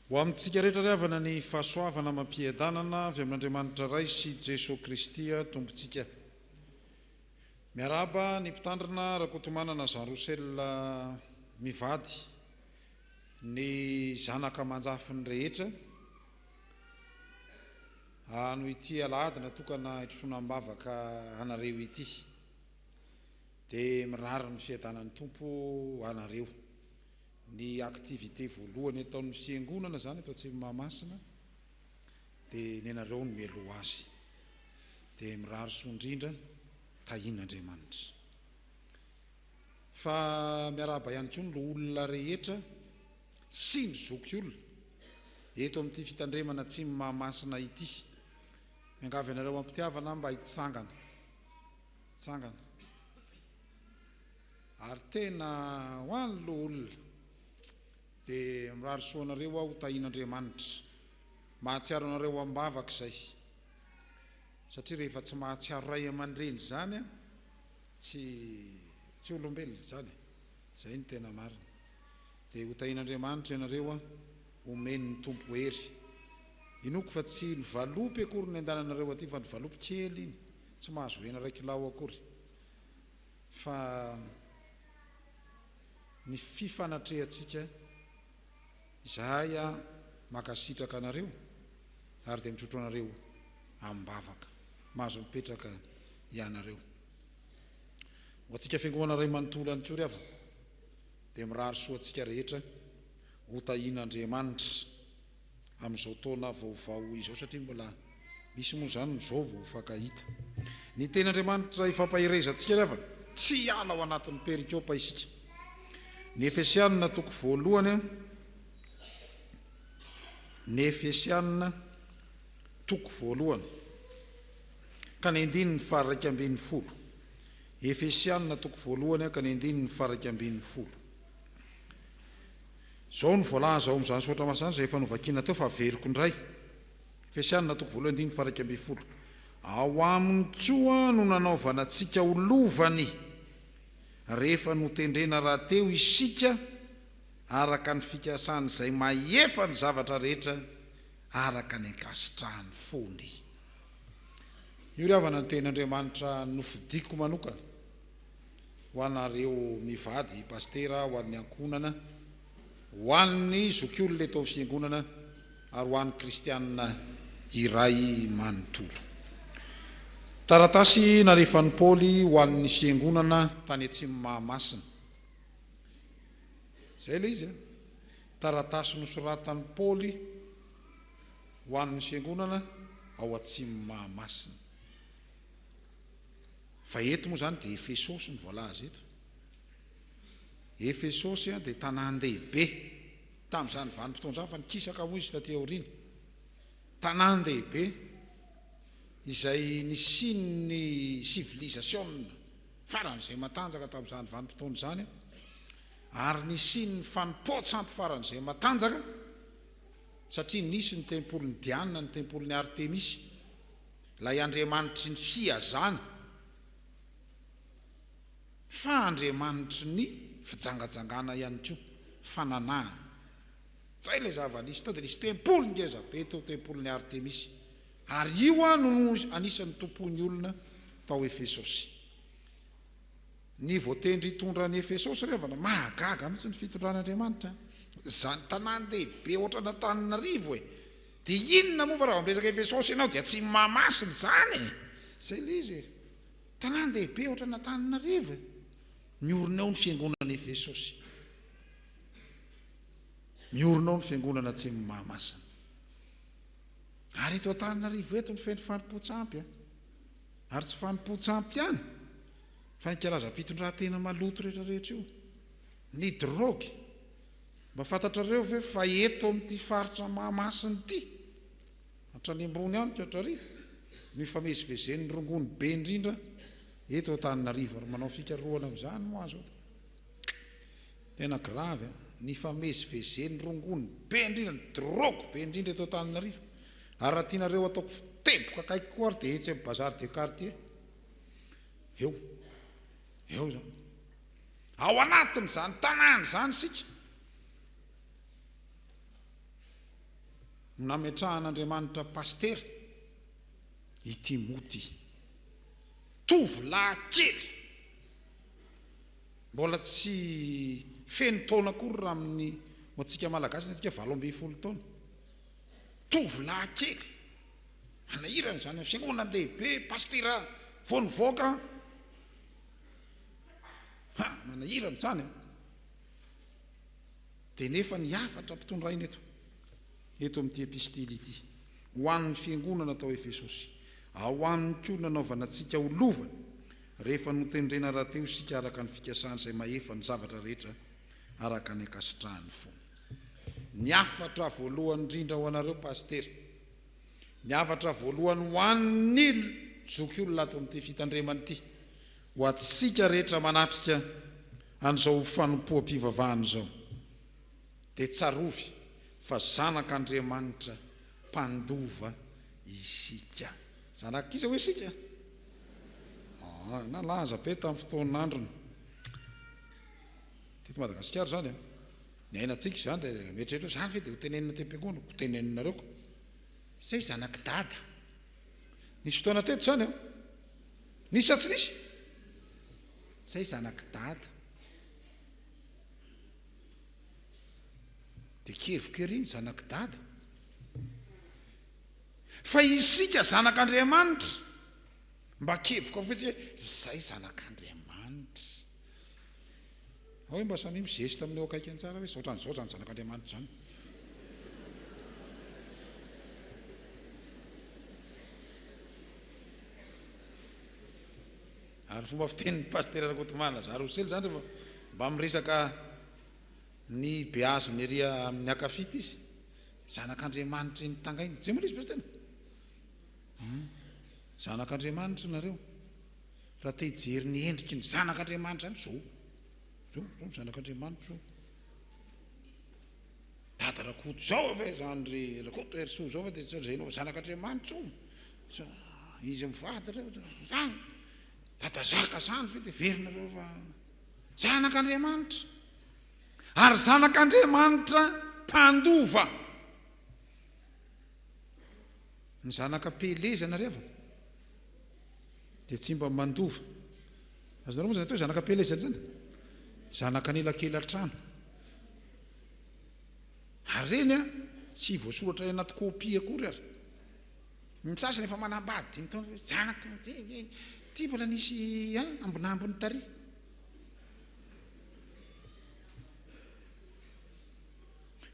Ho amintsika rehetra ry havana ny fahasoavana amam-piadanana avy amin'Andriamanitra Ray sy Jesoa Kristy Tompontsika. Miarahaba ny Mpitandrina Rakotomanana Jean Roussel mivady, ny zanaka aman-jafiny rehetra, noho ity alahady natokana hitrotroana am-bavaka anareo ity. Dia mirary ny fiadanan'ny Tompo ho anareo. Ny activité voalohany ataon'ny fiangonana izany eto Atsimo Mahamasina dia ny anareo no mialoha azy. Dia mirary soa indrindra, tahian'Andriamanitra. Fa miarahaba ihany koa ny loholona rehetra sy ny zokiolona eto amin'ity fitandremana Atsimo Mahamasina ity. Miangavy anareo am-pitiavana aho mba hitsangana. Hitsangana. Ary tena ho an'ny loholona dia mirary soa anareo aho ho tahian'Andriamanitra. Mahatsiaro anareo am-bavaka izay. Satria rehefa tsy mahatsiaro ray aman-dreny izany an, tsy tsy olombelona izany e. Izay no tena marina. Dia ho tahian'Andriamanitra ianareo an, homen'ny Tompo hery. Inoako fa tsy ny valopy akory no endananareo aty fa ny valopy kely iny, tsy mahazo hena iray kilao akory. Fa ny fifanatrehantsika izahay mankasitraka anareo ary dia mitrotro anareo amim-bavaka. Mahazo mipetraka ianareo. Ho antsika Fiangonana iray manontolo ihany koa ry havana dia mirary soa antsika rehetra ho tahian'Andriamanitra. amin'izao taona vaovao izao satria mbola misy moa izany no izao vao mifankahita. Ny tenin'Andriamanitra ifampaherezantsika ry havana, tsy hiala ao anatin'ny perikopa isika. Ny Efesianina toko voalohany, ny Efesianina toko voalohany ka ny andininy faha-11. Efesianina toko voalohany ka ny andininy faha-11. Izao no voalaza ao amin'izany soratra masina izany izay efa novakiana teo fa averiko indray. Efesianina toko voalohany andininy faha-11. Ao aminy koa no nanaovana antsika ho lovany, rehefa notendrena rahateo isika araka ny fikasan'izay mahefa ny zavatra rehetra araka ny ankasitrahan'ny fony. Io ry havana no tenin'Andriamanitra nofidiko manokana. ho anareo mivady Pasitera, ho an'ny ankohonana, ho an'ny zokiolona eto amin'ny fiangonana ary ho an'ny kristianina iray manontolo. Taratasy nalefan'i Paoly ho an'ny fiangonana tany atsimo Mahamasina. Izay ilay izy a. Taratasy nosoratan'i Paoly ho an'ny fiangonana ao atsimo Mahamasina. Fa eto moa izany dia Efesosy no voalaza eto. Efesosy dia tanàn-dehibe tamin'izany vanim-potoana izany fa nikisaka moa izy taty aoriana. Tanàn-dehibe izay nisian'ny sivilizasiona faran'izay matanjaka tamin'izany vanim-potoana izany ary nisian'ny fanompoan-tsampy faran'izay matanjaka satria nisy ny tempolin'i Diana, ny tempolin'i Artemisy. Ilay Andriamanitry ny fihazana, fa Andriamanitry ny fijangajangana ihany koa, fananahana. Izay ilay zava-nisy tao, dia nisy tempoly ngeza be teo, tempolin'i Artemisy. Ary io no anisan'ny tompoin'ny olona tao Efesosy. Ny voatendry hitondra an'i Efesosy ry havana, mahagaga mihitsy ny fitondran'Andriamanitra. Izany tanàn-dehibe ohatran'Antananarivo e! Dia inona moa fa raha vao miresaka Efesosy ianao dia tsy Mahamasina izany e! Izay ilay izy e! Tanàn-dehibe ohatran'Antananarivo e! Miorina ao ny fiangonana Efesosy. Miorina ao ny fiangonana atsimon'i Mahamasina. Ary eto Antananarivo eto no feno fanompoan-tsampy a! Ary tsy fanompoan-tsampy ihany fa ny karazam-pitondrantena maloto rehetrarehetra io. Ny drogue. Mba fantatrareo ve fa eto amin'ity faritra Mahamasina ity, hatrany ambony any ka hatrary, no ifamezivezen'ny rongony be indrindra eto Antananarivo ary manao fikarohana amin'izany moa aza aho. Tena grave an! Ny ifamezivezen'ny rongony be indrindra, ny drogue be indrindra eto Antananarivo. Ary raha tianareo ataoko teboka akaiky koa ary dia etsy amin'ny bazar de quartier. Eo. Eo izany. Ao anatin'izany tanàna izany isika. no nametrahan'Andriamanitra pasitera i Timoty. Tovolahy kely, mbola tsy feno taona akory raha amin'ny ho antsika Malagasy ny antsika 18 taona. Tovolahy kely, manahirana izany amin'ny fiangonan-dehibe, pasitera vao nivoaka. Ha, manahirana izany an! Dia nefa ny hafatra ampitondraina eto, eto amin'ity epistily ity, ho an'ny fiangonana tao Efesosy, ao aminy koa no nanaovana antsika ho lovany, rehefa notendrena rahateo isika araka ny fikasany izay mahefa ny zavatra rehetra araka ny ankasitrahan'ny fony. Ny hafatra voalohany indrindra ho anareo pasitera, ny hafatra voalohany ho an'ny zokiolona ato amin'ity fitandremana ity, Ho antsika rehetra manatrika an'izao fanompoam-pivavahana izao, dia tsarovy fa zanak'Andriamanitra mpandova isika. Zanak'iza hoy isika? Ah, nalaza be tamin'ny fotoan'androny teto Madagasikara izany an. Niainantsika izany dia mieritreritra hoe izany ve dia ho tenenina aty am-piangonana? Ho teneninareo ko. Izay zanak'i Dada. Nisy fotoana teto izany an. Nisy sa tsy nisy? Zay zanak'i dada. Dia kevoka ery ny zanak'i dada. Fa isika zanak'Andriamanitra, mba kevoka fotsiny hoe zay zanak'Andriamanitra. Ao hoe mba samia mi-geste amin'ny eo akaikiny tsara hoe ohatran'izao izany zanak'Andriamanitra izany. Ary fomba fitenin'ny Pasitera Rakotomanana Zara Rosely izany rehefa mba miresaka ny beaziny ery amin'ny ankafita izy, zanak'Andriamanitry ny tangaina. Tsy zay moa ilay izy Pasitera? Hum. Zanak'Andriamanitra nareo. Raha te hijery ny endriky ny zanak'Andriamanitra izany, zao. Zao, zao ny zanak'Andriamanitra zao. Dada Rakoto zao ve zany ry Rakoto Herisoa zao ve dia tsy lazainao fa zanak'Andriamanitra io? Sa izy mivady reo zany? Dada Zaka zany ve dia heverinareo fa zanak'Andriamanitra? Ary zanak'Andriamanitra mpandova. Ny zanaka am-pielezana ry havana dia tsy mba mandova. Azonareo moa izany atao hoe zanaka am-pielezana izany? Zanaka anelakelan-trano. Ary ireny tsy voasoratra any anaty kopia akory ary. Ny sasany efa manambady dimy taona hoe zanako ity mbola nisy ambinambiny tary.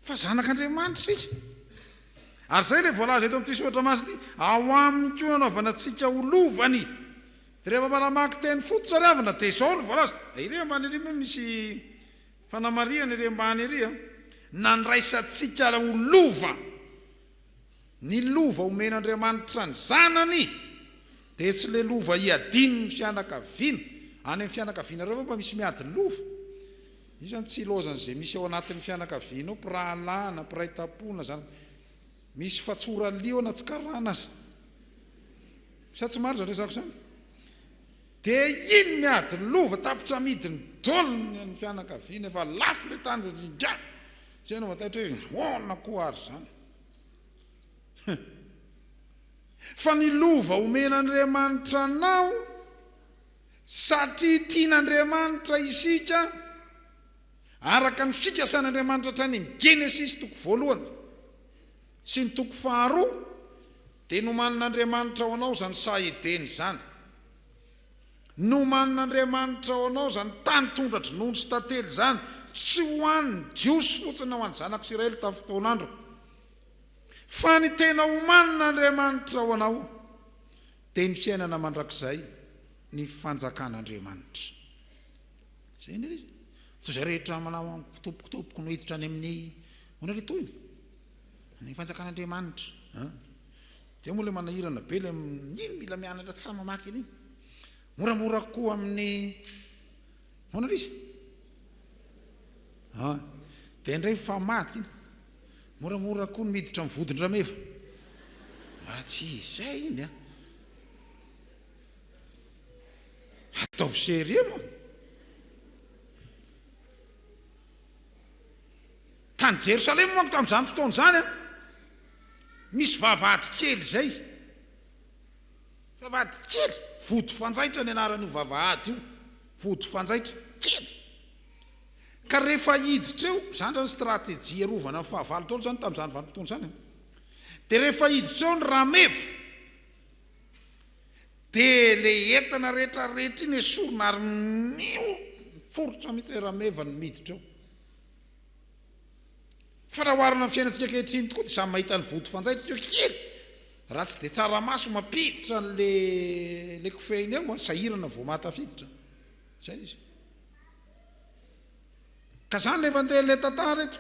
Fa zanak'Andriamanitra isika. Ary izay ilay voalaza eto amin'ity soratra masina ity, ao aminy koa nanaovana antsika ho lovany. Dia rehefa manamaky teny fototra ry havana dia izao no voalaza. Ery ambany ery moa misy Fanamarihana ery ambany ery a! Nandraisantsika ho lova ny lova omen'Andriamanitra ny zanany dia tsy ilay lova iadian'ny fianakaviana. Any amin'ny fianakavianareo ve mba misy miady lova? Io izany tsy ilaozan'izay misy ao anatin'ny fianakaviana ao, mpirahalahy na mpiray tampo na zanaka. Misy fatsoralia ao na tsy karana aza. Sa tsy marina izany resako izany? Dia iny miady lova tapitra amidiny dol ny an'ny fianakaviana efa lafo le tany ry ingahy zay no mataitra hoe ahoana koa ary zany fa ny lova omen'Andriamanitra anao satria tian'Andriamanitra isika araka ny fikasan'Andriamanitra hatrany amin'ny Genesisy toko voalohany sy ny toko faharoa dia nomanin'Andriamanitra ho anao izany saha Edena izany. Nomanin'Andriamanitra ho anao izany tany tondra-dronono sy tantely izany, tsy ho an'ny Jiosy fotsiny na ho an'ny zanak'Isiraely tamin'ny fotoan'androny, fa ny tena omanin'Andriamanitra ho anao dia ny fiainana mandrakizay, ny fanjakan'Andriamanitra. Izay anie ilay izy. Tsy izay rehetra manao amiko tompoko tompoko no hiditra any amin'ny, ahoana ilay tohiny? Ny fanjakan'Andriamanitra. An? Dia moa ilay manahirana be ilay iny mila mianatra tsara mamaky an'iny. Moramora kokoa amin'ny ahoana ilay izy? An, dia indray mifamadika iny. Moramora kokoa ny miditra amin'ny vodin-drameva. Ah, tsy izay iny an. Ataovy sérieux moa. Tany Jerosalema manko tamin'izany fotoana izany an. Misy vavahady kely izay. Vavahady kely, vody fanjaitra ny anaran'io vavahady io, vody fanjaitra kely. Ka rehefa hiditra eo, izany izany stratégie hiarovana ny fahavalo daholo izany tamin'izany vanim-potoana izany an. Dia rehefa hiditra eo ny rameva, dia ilay entana rehetra rehetra iny esorina ary miforitra mihitsy ilay rameva no miditra eo. Fa raha oharina amin'ny fiainantsika ankehitriny tokoa dia samy mahita ny vody fanjaitra isika hoe kely raha tsy dia tsara maso mampiditra an'le le kofehiny eo an, sahirana vao mahatafiditra. Izay ilay izy. Ka zany le mandeha le tantara eto.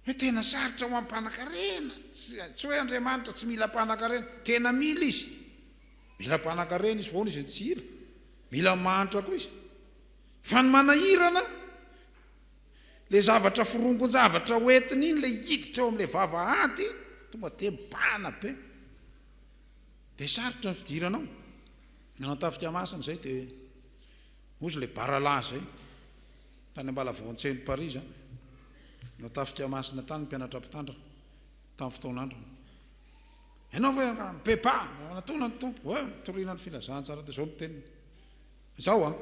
Hoe tena sarotra ho an'ny mpanankarena. Tsy hoe Andriamanitra tsy mila mpanankarena, tena mila izy. Mila mpanankarena izy, foana izy no tsy hila. Mila mahantra koa izy. Fa ny manahirana, le zavatra forongon-javatra hoentiny iny, le hiditra eo amin'ilay vavahady, tonga dia mibahana be. Dia sarotra ny fidirana ao. Nanao tafika masina izay dia hozy ilay baralahy izay, tany Ambalavaontsen'i Paris izany. Nanao tafika masina tany ny mpianatra mpitandrina, tamin'ny fotoan'androny. Ianao ve mibebaha, manatona ny Tompo, hoe nitoriana ny filazantsara dia izao no teniny. Izao an!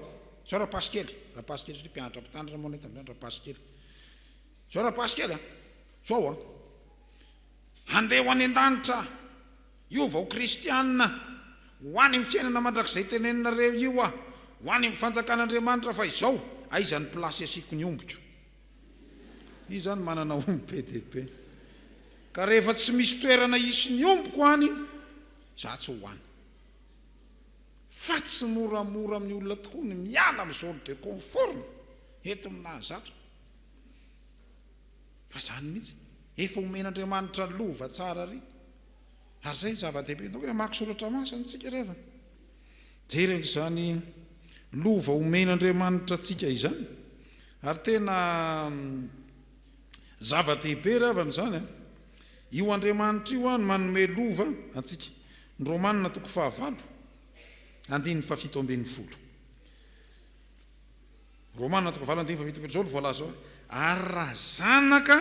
Izao Rapasy kely, Rapasy kely satria mpianatra mpitandrina moa ny tamin'izany, Rapasy kely. Izao Rapasy kely an! Izao an! Handeha ho any an-danitra aho, hiova ho kristiana, ho any amin'ny fiainana mandrakizay teneninareo io aho, ho any amin'ny fanjakan'Andriamanitra fa izao, aiza ny place asiako ny ombiko? Izy izany manana omby be dia be. Ka rehefa tsy misy toerana hisy ny ombiko any, izaho tsy ho any. Fa tsy moramora amin'ny olona tokoa ny miala amin'ny zone de confort-ny eto amin'ny nahazatra. Fa izany mihitsy. Efa omen'Andriamanitra lova tsara ary. Ary izay ny zava-dehibe. Ndao hoe hamaky soratra masina isika ry havana. Jereo izany lova omen'Andriamanitra antsika izany. Ary tena zava-dehibe ry havana izany an. Io Andriamanitra io no manome lova antsika. Ny Romana toko fahavalo, andininy fahafito ambin'ny folo. Romana toko fahavalo andininy fahafito ambin'ny folo, izao no voalaza hoe, Ary raha zanaka,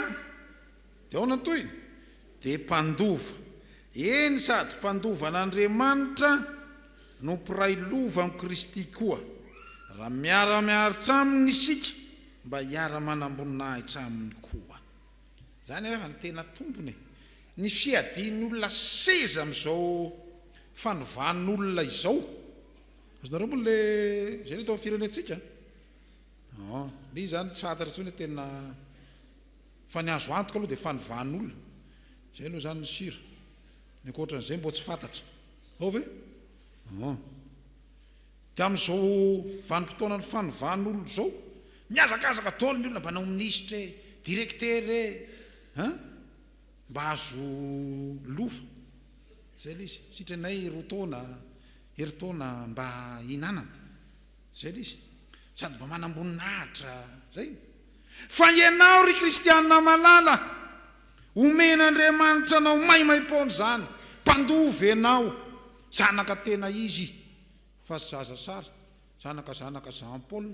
dia ahoana ny tohiny? Dia mpandova, eny sady mpandova an'Andriamanitra no mpiray lova amin'i Kristy koa, raha miara-miaritra aminy isika, mba hiara-manam-boninahitra aminy koa. Izany anefa no tena tombony e! Ny fiadian'ny olona seza amin'izao fanovan'olona izao. Azonareo moa le izay no eto amin'ny firenentsika an! Le izy izany tsy fantatra intsony hoe tena fa ny azo antoka aloha dia fanovan'olona. Izay aloha izany ny sur. Ny ankoatran'izay mbo tsy fantatra. Ao ve? Dia amin'izao vanim-potoanan'ny fanovan'olona izao, mihazakazaka daholo ny olona mba hanao minisitra e, directeur e, hein? Mba azo lova. Izay ilay izy. Sitranay roa taona, herintaona mba hihinanana. Izay ilay izy. Sady mba manam-boninahitra. Izay. Fa ianao ry kristiana malala, omen'Andriamanitra anao maimaim-poana izany. Mpandova ianao, zanaka tena izy. Fa zaza sary, zanaka zanaka Jean Paul.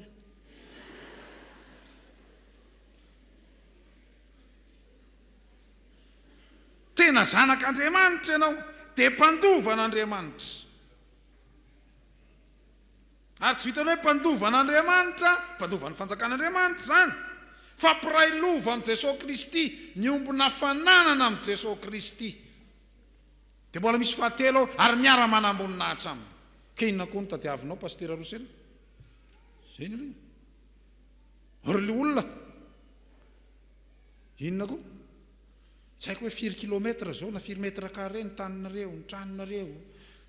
Tena zanak'Andriamanitra ianao, dia mpandova an'Andriamanitra. Ary tsy vitan'ny hoe mpandova an'Andriamanitra, mpandova ny fanjakan'Andriamanitra izany, fa mpiray lova amin'i Jesoa Kristy, miombona fananana amin'i Jesoa Kristy. Dia mbola misy fahatelo ao ary miara-manamboninahitra aminy. Ka inona koa no tadiavinao Pasitera Rosel? Izay ny aloha. Ry le olona, inona koa? Tsy haiko hoe firy kilomètre izao na firy mètre carré ny taninareo, ny tranonareo,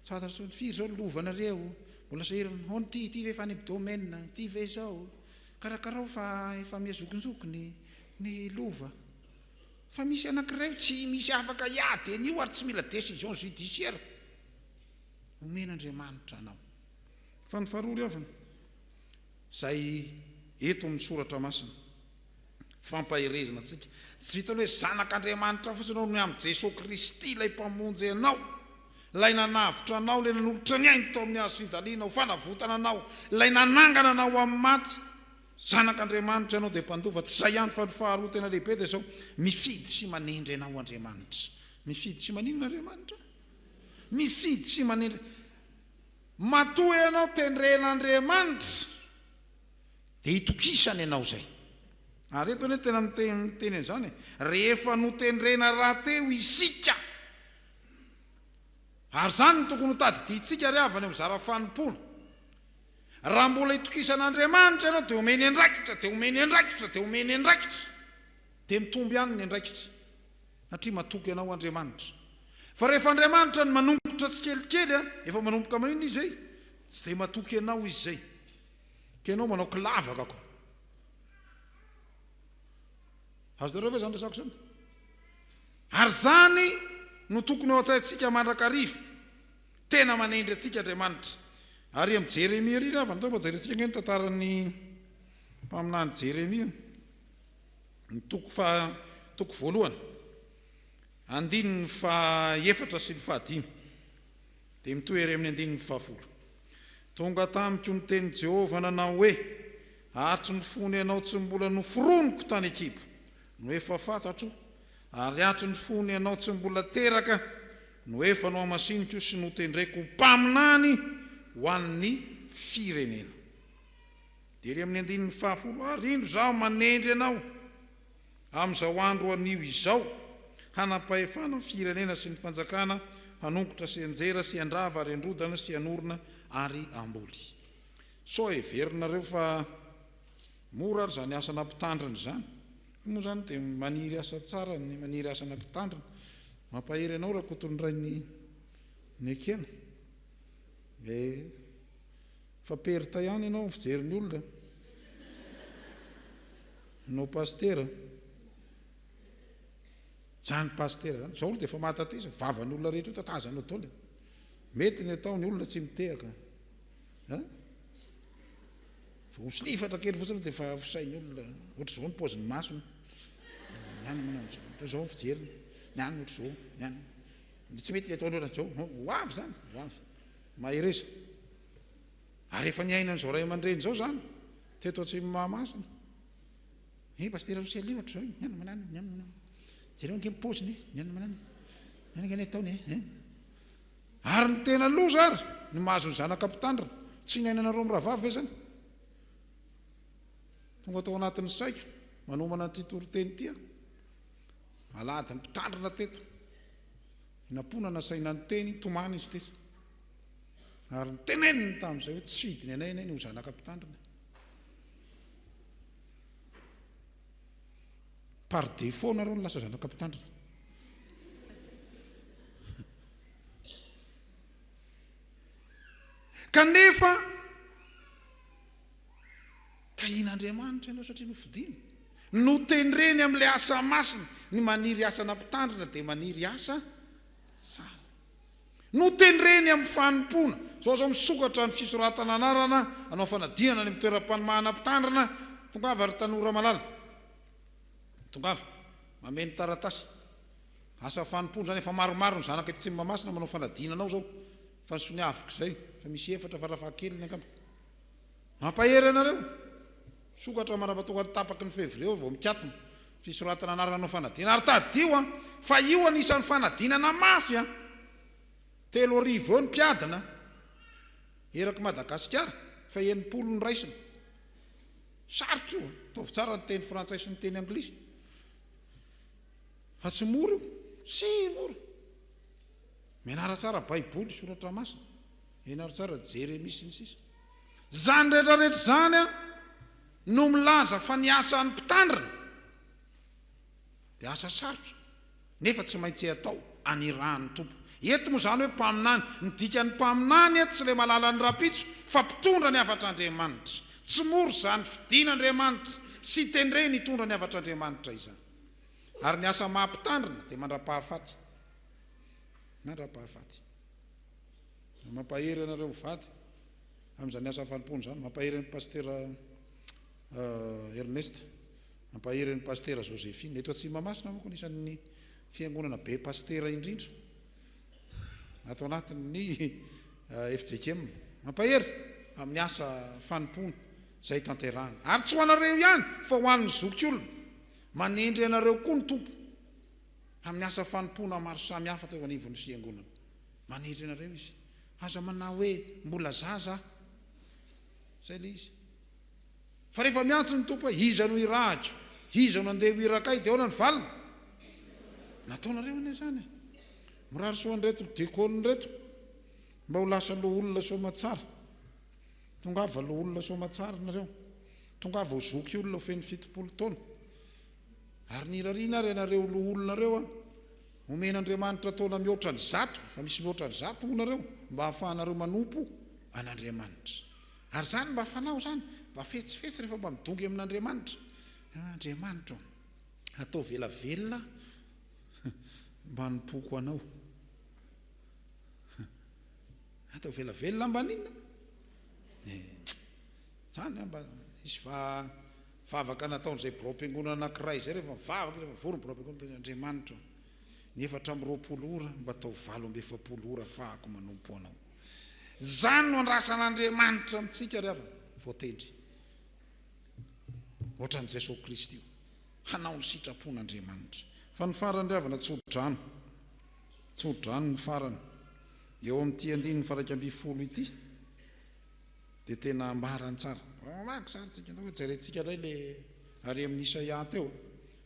tsy fantatra intsony, firy izao ny lovanareo, mbola sahirana, hono ity, ity ve efa any amin'ny domaine, ity ve izao, karakarao fa efa miha-zokinjokiny ny lova. Fa misy anankiray tsy misy afaka hiady an'io ary tsy mila décision judiciaire omen'Andriamanitra anao. Fa ny faharoa ry havana, izay eto amin'ny soratra masina, fampaherezana antsika, tsy vitan'ny hoe zanak'Andriamanitra fotsiny ianao, ny amin'i Jesoa Kristy ilay Mpamonjy anao, ilay nanavotra anao, ilay nanolotra ny ainy tao amin'ny hazo fijaliana ho fanavotana anao, ilay nanangana anao amin'ny maty. Zanak'Andriamanitra ianao dia mpandova, tsy izay ihany fa ny faharoa tena lehibe dia izao, mifidy sy manendry anao Andriamanitra. Mifidy sy maninona Andriamanitra? Mifidy sy manendry. Matoa ianao tendren'Andriamanitra dia itokisany ianao izay. Ary eto anie tena miteny miteny an'izany e. Rehefa notendrena rahateo isika. Ary izany no tokony ho tadidiantsika ry havana eo amin'ny zara fanompoana. Raha mbola itokisan'Andriamanitra ianao dia omeny andraikitra, dia omeny andraikitra, dia omeny andraikitra. Dia mitombo ihany ny andraikitra. Satria matoky anao Andriamanitra. Fa rehefa Andriamanitra no manongotra tsikelikely an, efa manomboka maninona Izy zay? Tsy dia matoky anao Izy zay. Ka ianao manao kilavaka ko. Azonareo ve zany resako zany? Ary zany no tokony ao an-tsaintsika mandrakariva. Tena manendry antsika Andriamanitra. Ary amin'i Jeremia ery ry havana, ndao mba jerentsika ange ny tantaran'ny mpaminany Jeremia. Ny toko faha, toko voalohany, andininy fahaefatra sy ny fahadimy, dia mitohy ery amin'ny andininy fahafolo. Tonga tamiko ny tenin'i Jehovah nanao hoe, Hatry ny fony ianao tsy mbola noforoniko tany an-kibo no efa fantatro, ary hatry ny fony ianao tsy mbola teraka no efa nohamasiniko sy notendreko ho mpaminany ho an'ny firenena. Dia ery amin'ny andininy fahafolo, Ary indro Izaho manendry anao amin'izao andro anio izao, hanam-pahefana amin'ny firenena sy ny fanjakana, hanongotra sy hanjera sy handrava ary handrodana sy hanorina ary hamboly. Sao heverinareo fa mora ary izany asana mpitandrina izany? Io moa izany dia maniry asa tsara ny maniry asana mpitandrina. Mampahery anao Rakotonirainy Nekena. Eh. Fa perte ihany ianao ny fijery ny olona. Ianao pasitera. Zany pasitera zany. Zao aloha dia efa mahatatesa, vavan'ny olona rehetra io tatazanao daholo e. Mety ny atao ny olona tsy mitehaka. An? Vao misolifatra kely fotsiny dia efa fosain'ny olona. Ohatr'izao ny paozin'ny masony. Ny any manao an'izao. Ohatr'izao ny fijeriny. Ny any ohatr'izao. Ny any. Tsy mety ny ataony ohatr'izao. Ho avy izany, ho avy. Mahereza. Ary efa niainan'izao ray aman-dreny izao izany teto atsimon'i Mahamasina. Eh, Pasitera Roselly ohatr'izao io, mianona manano, mianona manano. Jereo ange ny paoziny e, mianona manano. Mianona ange ny ataony e. Eh. Ary ny tena loza ary, ny mahazo ny zanaka mpitandrina. Tsy niainanareo mirahavavy ve izany? Tonga tao anatin'ny saiko, manomana an'ity toriteny ity aho. Alahady ny mpitandrina teto. Nampoina nasaina niteny, tomany izy tetsy. Ary noteneniny tamin'izay hoe tsy fidiny anay anie ny ho zanaka mpitandrina. Par défaut nareo no lasa zanaka mpitandrina. Kanefa tahian'Andriamanitra ianao satria nofidiny. Notendreny amin'ilay asa masina. Ny maniry asana mpitandrina dia maniry asa tsara. Notendreny amin'ny fanompoana. Izao izao misokatra ny fisoratana anarana hanao fanadinana any amin'ny toeram-panomahana mpitandrina. Tongava ry tanora malala. Tongava. Mameno taratasy. Asa fanompoana izany. Efa maromaro ny zanaka eto Tsimbamasina manao fanadinana ao izao. Fa ny soniaviko izay. Efa misy efatra farafahakeliny angamba. Mampahery anareo. Sokatra mandrapatonga ny tapaky ny février eo vao mikatona. Fisoratana anarana hanao fanadinana. Ary tadidio an, fa io anisan'ny fanadinana mafy an. 3000 eo ny mpiadina eraky Madagasikara, fa 60 no raisina. Sarotra io an. Ataovy tsara ny teny frantsay sy ny teny anglisy. Fa tsy mora io. Tsy mora. Mianara tsara baiboly, soratra masina. Ianaro tsara Jeremia sy ny sisa. Izany rehetra rehetra izany no milaza fa ny asan'ny mpitandrina dia asa sarotra nefa tsy maintsy atao anirahan'ny Tompo. Eto moa izany hoe mpaminany, ny dikan'ny mpaminany eto tsy ilay mahalala ny rahampitso fa mpitondra ny hafatr'Andriamanitra. Tsy mora izany fidin'Andriamanitra sy tendreny hitondra ny hafatr'Andriamanitra izany. Ary ny asa maha mpitandrina dia mandra-pahafaty. Mandra-pahafaty. Mampahery anareo mivady amin'izany asa fanompoana izany. Mampahery an'i Pasitera Ernest. Mampahery an'i Pasitera Joséphine. Eto Atsimo-Mahamasina manko anisan'ny fiangonana be pasitera indrindra ato anatin'ny fjkm. Mampahery amin'ny asa fanompoana. Izay tanterahina. Ary tsy ho anareo ihany, fa ho an'ny zokiolona. Manendry anareo koa ny Tompo amin'ny asa fanompoana maro samihafa teo anivon'ny Fiangonana. Manendry anareo Izy. Aza manao hoe, Mbola zaza aho. Izay ilay izy. Fa rehefa miantso ny Tompo hoe, Iza no hirahiko? Iza no handeha ho irakay? Dia ahoana ny valiny? Nataonareo anie izany e! Mirary soa an'ireto diakona ireto mba ho lasa loholona soamatsara. Tongava loholona soamatsara nareo. Tongava ho zoky olona ho feno 70 taona. Ary ny irariana ary ianareo loholona ireo an, omen'Andriamanitra taona mihoatra ny 100, efa misy mihoatra ny 100 moa nareo, mba hahafahanareo manompo an'Andriamanitra. Ary izany mba fanao izany, mba fetsifetsy rehefa mba midongy amin'Andriamanitra. Andriamanitra ô, ataovy ela velona aho mba hanompoako Anao. Ataovy ela velona mba haninona? Eh, izany mba hisy va vavaka nataon'izay biraom-piangonana anankiray izay rehefa mivavaka rehefa mivory ny biraom-piangonana dia Andriamanitra ô, ny 24 ora mba ataovy 48 ora afahako manompo Anao. Izany no andrasan'Andriamanitra amintsika ry havana, voatendry ohatran'i Jesoa Kristy io, hanao ny sitrapon'Andriamanitra. Fa ny farany ry havana, tso-drano, tso-drano ny farany. Eo amin'ity andininy faha 11 ity dia tena ambarany tsara. Mamaky izany tsika, andao jerentsika indray le ary amin'ny Isaia teo.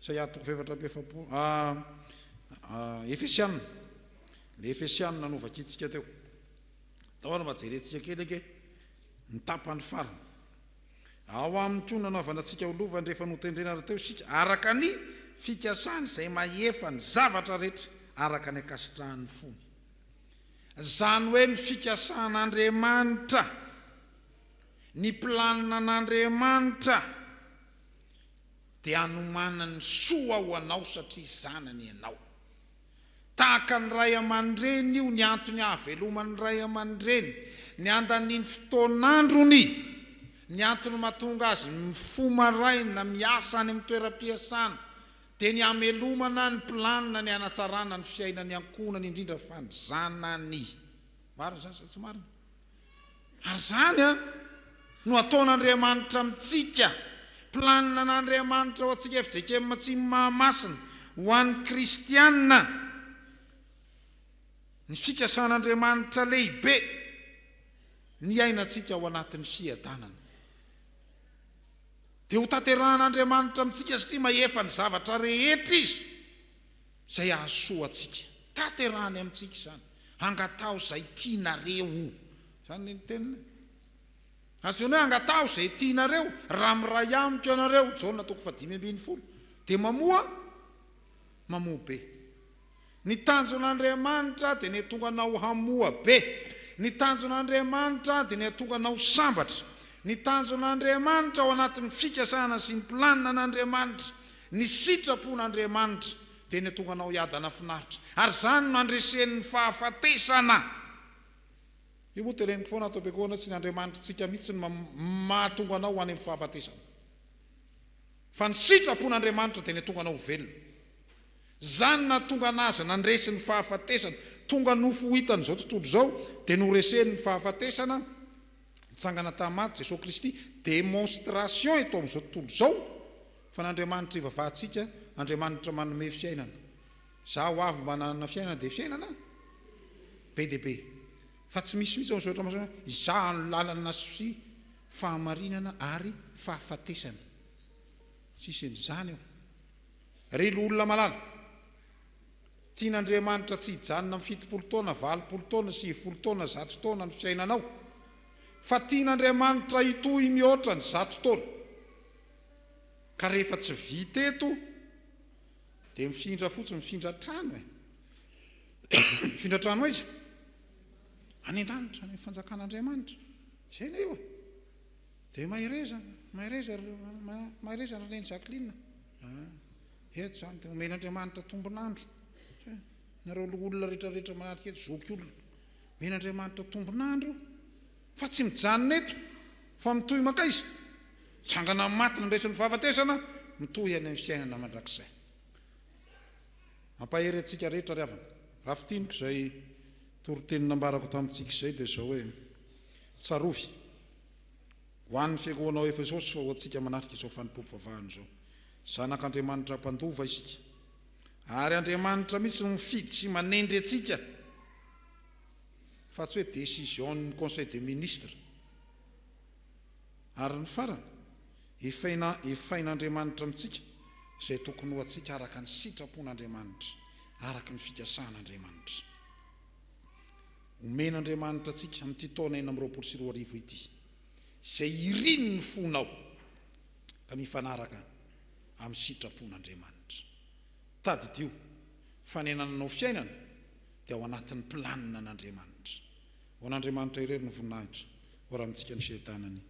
Isaia toko faha 44, Efesiana. Le Efesiana novakintsika teo. Andao ary mba jerentsika kely ange ny tapany farany. Ao aminy koa nanaovana antsika ho lovany rehefa notendrena rahateo isika, araka ny fikasany izay mahefa ny zavatra rehetra araka ny ankasitrahan'ny fony. Izany hoe ny fikasan'Andriamanitra, ny planinan'Andriamanitra dia hanomanany soa ho anao satria zanany ianao. Tahaka ny ray aman-dreny io ny antony ahaveloman'ny ray aman-dreny, ny andaniany fotoan'androny, ny antony mahatonga azy mifoha maraina miasa any amin'ny toeram-piasana dia ny hamelomana ny planina ny hanatsarana ny fiainan'ny ankohonany indrindra fa ny zanany. Marina izany sa tsy marina? Ary izany no ataon'Andriamanitra amintsika. Planina an'Andriamanitra ho antsika fjkm Atsimo Mahamasina, ho an'ny kristiana, ny fikasan'Andriamanitra lehibe ny hiainantsika ao anatin'ny fiadanana. Dia ho tanterahan'Andriamanitra amintsika satria mahefa ny zavatra rehetra Izy. Izay hahasoa antsika. Tanterahany amintsika izany. Angataho izay tianareo. Izany ny teniny. Asehony hoe angataho izay tianareo, raha miray amiko ianareo, Jaona toko faha-15, dia mamoa, mamoa be. Ny tanjon'Andriamanitra dia ny hahatonga anao hamoa be. Ny tanjon'Andriamanitra dia ny hahatonga anao sambatra. Ny tanjon'Andriamanitra ao anatin'ny fikasana sy ny planina an'Andriamanitra Ny sitrapon'Andriamanitra dia ny hatonga anao hiadana finaritra, ary izany no handreseny ny fahafatesana. Io moa teneniko foana ato am-piangonana, tsy ny Andriamanitritsika mihitsy no mahatonga anao ho any amin'ny fahafatesana. Fa ny sitrapon'Andriamanitra dia ny hatonga anao ho velona. Izany nahatonga an'Azy nandresy ny fahafatesana, tonga nofo ho hitan'izao tontolo izao, dia noreseny ny fahafatesana, nitsangana tamin'ny maty Jesoa Kristy, démonstration eto amin'izao tontolo izao, Fa n'Andriamanitra ivavahantsika, Andriamanitra manome fiainana. Zaho avy mba nanana fiainana dia fiainana be dia be. Fa tsy misy mihitsy ao amin'ny soratra masina hoe izaho no lalana sy fahamarinana ary fahafatesana. Tsisy an'izany ao. Ry loholona malala, tian'Andriamanitra tsy hijanona amin'ny 70 taona, 80 taona, 90 taona, 100 taona ny fiainanao. Fa tian'Andriamanitra hitohy mihoatra ny 100 taona. Ka rehefa tsy vita eto dia mifindra fotsiny, mifindra trano e. Mifindra trano aiza? Any an-danitra, any amin'ny fanjakan'Andriamanitra. Izay anie io e. Dia mahereza, mahereza, mahereza ry Neny Jacqueline. Ah, eto izany dia omen'Andriamanitra tombon'andro. Nareo loholona rehetrarehetra manatrika eto, zoky olona. Omen'Andriamanitra tombon'andro fa tsy mijanona eto fa mitohy mankaiza? Mitsangana amin'ny maty nandresy ny fahafatesana, mitohy any amin'ny fiainana mandrakizay. Mampahery antsika rehetra ry havana. Raha fintiniko izay toriteny nambarako tamintsika izay dia izao hoe, tsarovy, Ho an'ny fiangonana ao Efesosy fa ho antsika manatrika izao fanompoam-pivavahana izao. Zanak'Andriamanitra mpandova isika. Ary Andriamanitra mihitsy no mifidy sy manendry antsika fa tsy hoe décision-n'ny conseil des ministres. Ary ny farany, efaina efain'Andriamanitra amintsika izay tokony ho antsika araka ny sitrapon'Andriamanitra, araka ny fikasan'Andriamanitra. Omen'Andriamanitra antsika amin'ity taona 2026 ity izay irin'ny fonao ka mifanaraka amin'ny sitrapon'Andriamanitra. Tadidio fa ny anananao fiainana dia ao anatin'ny planina an'Andriamanitra. Ho an'Andriamanitra irery ny voninahitra, ho ramintsika ny fiadanany.